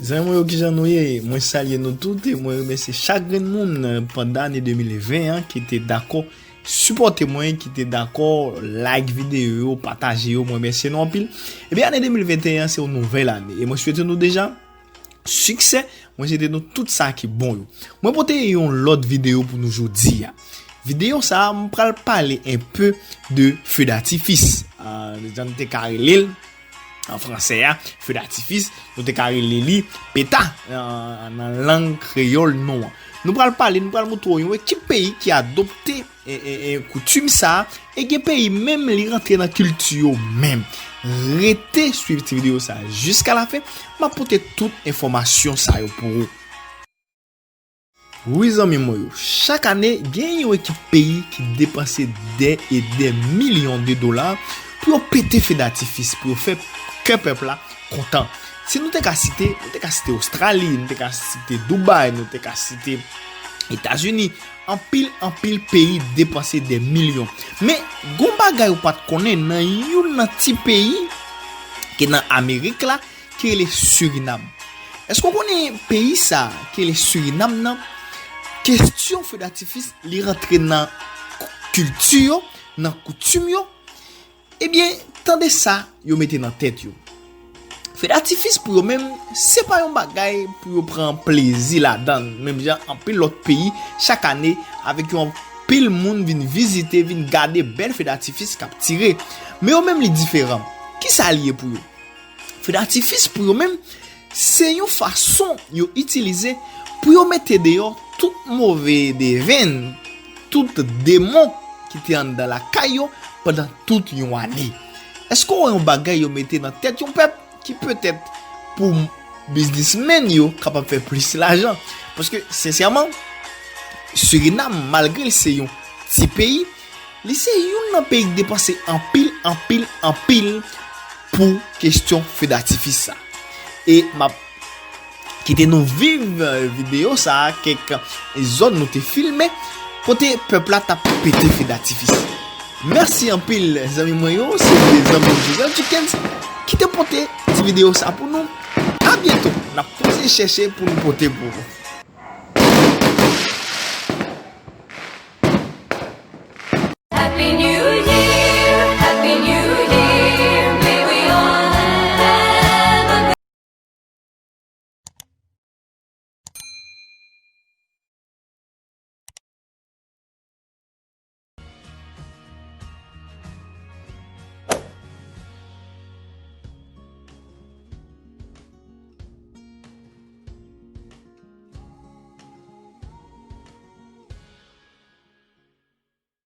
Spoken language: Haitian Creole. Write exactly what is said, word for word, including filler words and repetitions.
Zanmi mwen yo, kijan nou ye? Mwen salye nou tout e mwen remèsye chak grenn moun, eh, pandan ane de mil ven an ki te dakò sipòte mwen, ki te dakò like videyo yo, pataje yo. Mwen remèsye nou anpil. Ebyen, ane de mil venteyen an se yon nouvèl ane e mwen swete nou deja siksè. Mwen swete nou tout sa ki bon yo. Mwen pote yon lòt videyo pou nou jodi a. Videyo sa a, m pral pale enpe de feu d'artifice. Ah, jan nou te ka rele l an fransè a, feu d'artifice, nou te ka rele li peta, ah, nan lang kreyòl nou an. Nou pral pale, nou pral montre w yon ekip peyi ki adopte, e, e, e, koutim sa a, e gen peyi menm li rantre nan kilti yo menm. Rete swiv ti videyo sa a jiska lafen, m ap pote tout enfòmasyon sa yo pou ou. Wi, zanmi mwen yo, chak ane, gen yon ekip peyi ki depanse dè e dè milyon de dola pou yo pete feu d'artifice, pou yo fè kè pèp la kontan. Si nou te ka site, nou te ka site Ostrali, nou te ka site Dubai, nou te ka site Etazini, anpil, anpil peyi depanse dè milyon. Men, gon bagay ou pa t konnen nan youn nan ti peyi ki nan Amerik la, ki rele Surinam. Èske w konnen peyi sa a ki rele Surinam nan? Kesyon feu d'artifice, li rantre nan k-, kilti yo, nan koutim yo. Ebyen, tande sa yo mete nan tèt yo. Feu d'artifice pou yo menm, se pa yon bagay pou yo pran plezi ladan l. Menm jan anpil lòt peyi, chak ane, avèk yon pil moun vin vizite, vin gade bèl feu d'artifice k ap tire. Men yo menm li diferan. Kisa l ye pou yo? Feu d'artifice pou yo menm, se yon fason yo itilize pou yo mete deyò tout move devenn, tout demon ki te anndan lakay yo pandan tout yon ane. Èske w wè yon bagay yo mete nan tèt yon pèp ki petèt pou biznismenn yo kapab fè plis lajan? Paske, sensèman, Surinam, malgre l se yon ti peyi, li se youn nan peyi k depanse anpil, anpil, anpil pou kesyon feu d'artifice sa. E m ap kite nou viv, eh, videyo sa a, kèk zòn nou te filme, kote pèp la t ap pete feu d'artifice. Mèsi anpil, zanmi mwen yo, se te zanmi Joseph Dickens ki te pote ti videyo sa pou nou. A byento, n ap kontinye chèche pou nou pote pou ou.